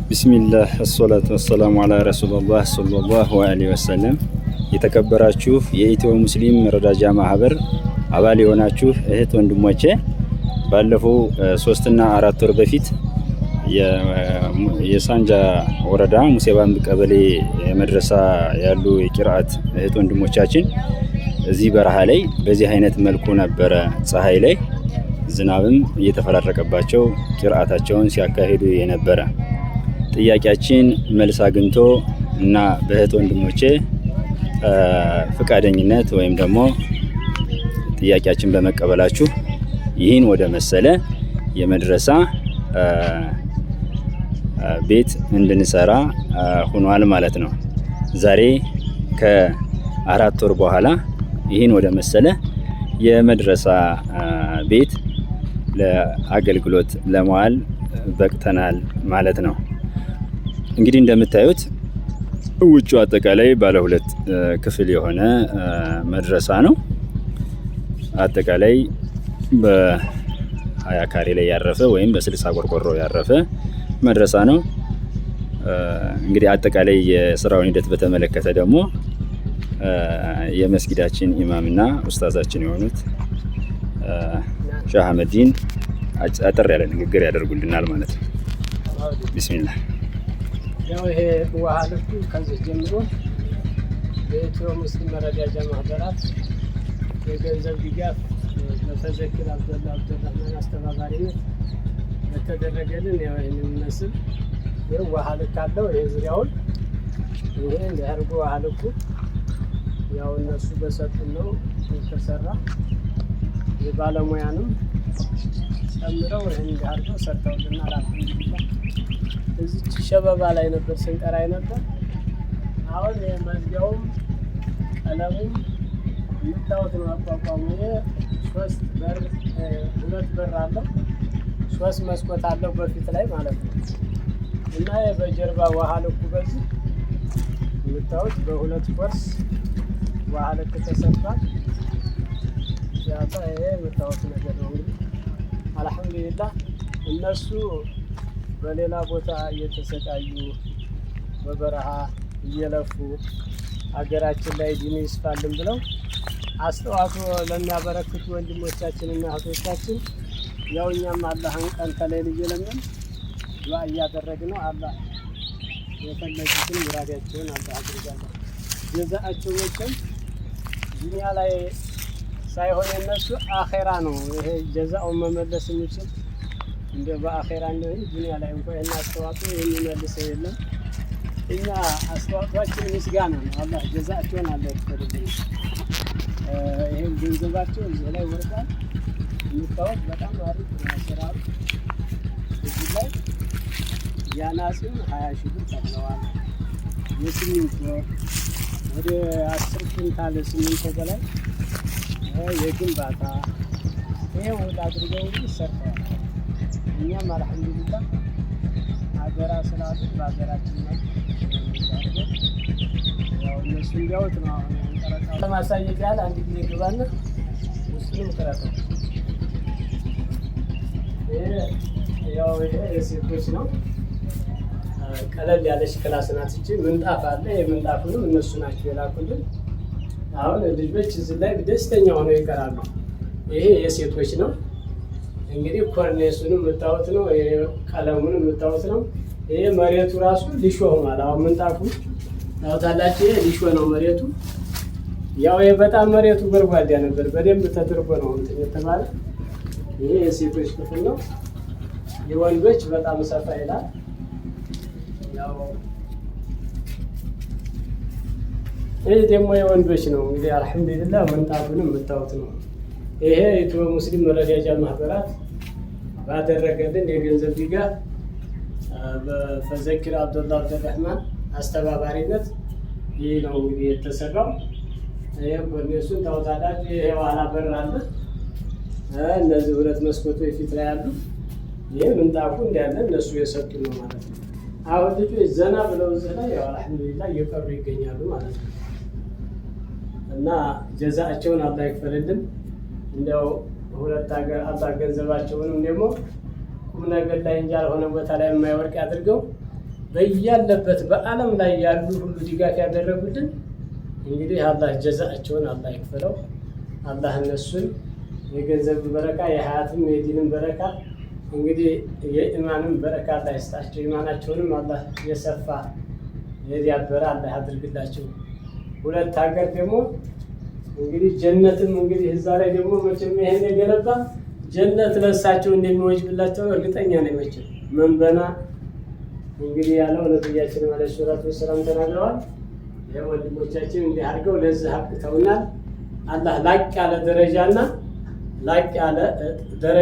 ቢስሚላህ አሶላቱ ወሰላሙ አላ ረሱሉላህ ሰለላሁ ዐለይሂ ወሰለም። የተከበራችሁ የኢትዮ ሙስሊም መረዳጃ ማህበር አባል የሆናችሁ እህት ወንድሞቼ፣ ባለፈው 3ና 4 ወር በፊት የሳንጃ ወረዳ ሙሴባምብ ቀበሌ መድረሳ ያሉ የቂርአት እህት ወንድሞቻችን እዚህ በረሃ ላይ በዚህ አይነት መልኩ ነበረ ፀሐይ ላይ ዝናብም እየተፈራረቀባቸው ቂርአታቸውን ሲያካሂዱ የነበረ። ጥያቄያችን መልስ አግኝቶ እና በእህት ወንድሞቼ ፈቃደኝነት ወይም ደግሞ ጥያቄያችን በመቀበላችሁ ይህን ወደ መሰለ የመድረሳ ቤት እንድንሰራ ሆኗል ማለት ነው። ዛሬ ከ4 ወር በኋላ ይህን ወደ መሰለ የመድረሳ ቤት ለአገልግሎት ለመዋል በቅተናል ማለት ነው። እንግዲህ እንደምታዩት ውጩ አጠቃላይ ባለ ሁለት ክፍል የሆነ መድረሳ ነው። አጠቃላይ በ20 ካሬ ላይ ያረፈ ወይም በ60 ቆርቆሮ ያረፈ መድረሳ ነው። እንግዲህ አጠቃላይ የስራውን ሂደት በተመለከተ ደግሞ የመስጊዳችን ኢማምና ኡስታዛችን የሆኑት ሻህ አህመዲን አጠር ያለ ንግግር ያደርጉልናል ማለት ነው። ቢስሚላህ። ያው ይሄ ውሃ ልኩ ከዚህ ጀምሮ የኢትዮ ሙስሊም መረዳጃ ማህበራት የገንዘብ ድጋፍ በተዘክር አብደላ አብደራህማን አስተባባሪነት በተደረገልን ያው ይህን የሚመስል ይህ ውሃ ልክ አለው። ይሄ ዙሪያውን ይሄ እንዲያርጎ ውሃ ልኩ ያው እነሱ በሰጡን ነው የተሰራ። የባለሙያንም ጨምረው ይህን እንዲያርገው ሰርተውልናል። አልሐምዱሊላህ። እዚች ሸበባ ላይ ነበር ስንቀራ ነበር። አሁን መዝጊያውም ቀለሙም የምታዩት ነው። አቋቋሙ ይሄ ሶስት በር፣ ሁለት በር አለው፣ ሶስት መስኮት አለው በፊት ላይ ማለት ነው። እና በጀርባ ውሃ ልኩ በዚህ የምታዩት በሁለት ኮርስ ውሃ ልክ ተሰርቷል። ያታ ይሄ የምታዩት ነገር ነው። እንግዲህ አልሐምዱሊላህ እነሱ በሌላ ቦታ እየተሰቃዩ በበረሃ እየለፉ ሀገራችን ላይ ዲን ይስፋልን ብለው አስተዋጽኦ ለሚያበረክቱ ወንድሞቻችንና እህቶቻችን ያው እኛም አላህን ቀን ተለይል እየለመን ዱዓ እያደረግን ነው። አላህ የፈለጉትን ሙራዳቸውን አላህ አድርጋለሁ። ጀዛአቸው መቼም ዱንያ ላይ ሳይሆን የነሱ አኼራ ነው። ይሄ ጀዛውን መመለስ የሚችል እንደ በአኼራ እንደሆነ ዱንያ ላይ እንኳ ይህን አስተዋጽኦ የሚመልሰው የለም። እኛ አስተዋጽኦአችን ምስጋና ነው። አላህ ጀዛቸውን አላህ ይክፈልልን። ይሄን ገንዘባቸው እዚህ ላይ ወርዷል። የሚታወቅ በጣም አሪፍ ነው አሰራሩ። እዚህ ላይ የአናጺውን 20,000 ብር ከፍለዋል። የሲሚንቶ ወደ 10 ኩንታል ሲሚንቶ በላይ፣ የግንባታ ይሄ ሁሉ አድርገው እንግዲህ ሰርተዋል። እኛም አልሐምዱሊላህ አገራ ስላሉ በሀገራችን መልክ ያው እነሱ እንዲያውት ነው። አሁን ቀረጻ ለማሳየት ያህል አንድ ጊዜ ግባና ውስጡንም ቅረጸው። ይሄ ያው ይሄ የሴቶች ነው። ቀለል ያለች class ናት እቺ። ምንጣፍ አለ። የምንጣፉንም እነሱ ናቸው የላኩልን። አሁን ልጆች እዚህ ላይ ደስተኛ ሆነው ይቀራሉ። ይሄ የሴቶች ነው። እንግዲህ ኮርኔሱንም የምታዩት ነው። ይሄ ቀለሙን የምታዩት ነው። ይሄ መሬቱ ራሱ ሊሾ ሆኗል። አሁን ምንጣፉ ታውታላችሁ። ይሄ ሊሾ ነው መሬቱ። ያው ይሄ በጣም መሬቱ ጎድጓዳ ነበር። በደንብ ተደርጎ ነው እንትን የተባለ። ይሄ የሴቶች ክፍል ነው። የወንዶች በጣም ሰፋ ይላል። ያው ይህ ደግሞ የወንዶች ነው። እንግዲህ አልሐምዱሊላህ ምንጣፉንም የምታዩት ነው። ይሄ ኢትዮ ሙስሊም መረዳጃ ማህበራት ባደረገልን የገንዘብ ድጋፍ በፈዘኪር አብዱላ አብዱራህማን አስተባባሪነት ይህ ነው እንግዲህ የተሰራው። ይሄ ኮርኔሱን ታውታላችሁ። ይሄ ኋላ በር አለ። እነዚህ ሁለት መስኮቶች ፊት ላይ አሉ። ይሄ ምንጣፉ እንዳለ እነሱ የሰጡ ነው ማለት ነው። አሁን ልጆች ዘና ብለው እዚህ ላይ ያው አልሐምዱሊላህ እየቀሩ ይገኛሉ ማለት ነው። እና ጀዛቸውን አላህ ይክፈልልን። እንዲያው ሁለት ሀገር አላህ ገንዘባቸውንም ደግሞ ቁም ነገር ላይ እንጂ ያልሆነ ቦታ ላይ የማይወድቅ አድርገው። በያለበት በዓለም ላይ ያሉ ሁሉ ድጋፍ ያደረጉልን እንግዲህ አላህ ጀዛቸውን አላህ ይክፈለው። አላህ እነሱን የገንዘብ በረካ የሀያትም የዲንም በረካ እንግዲህ የኢማንም በረካ አላህ ይስጣቸው። ኢማናቸውንም አላህ የሰፋ የዳበረ አላህ ያድርግላቸው። ሁለት ሀገር ደግሞ እንግዲህ ጀነትም እንግዲህ እዛ ላይ ደግሞ መቼም ይሄን የገነባ ጀነት ለእሳቸው እንደሚወጅብላቸው እርግጠኛ ነኝ። መቼም መንበና እንግዲህ ያለው ነብያችን ዓለይሂ ሰላቱ ወሰላም ተናግረዋል። ይህ ወንድሞቻችን እንዲህ አድርገው ለዚህ አብቅተውናል። አላህ ላቅ ያለ ደረጃና ላቅ ያለ ደረጃ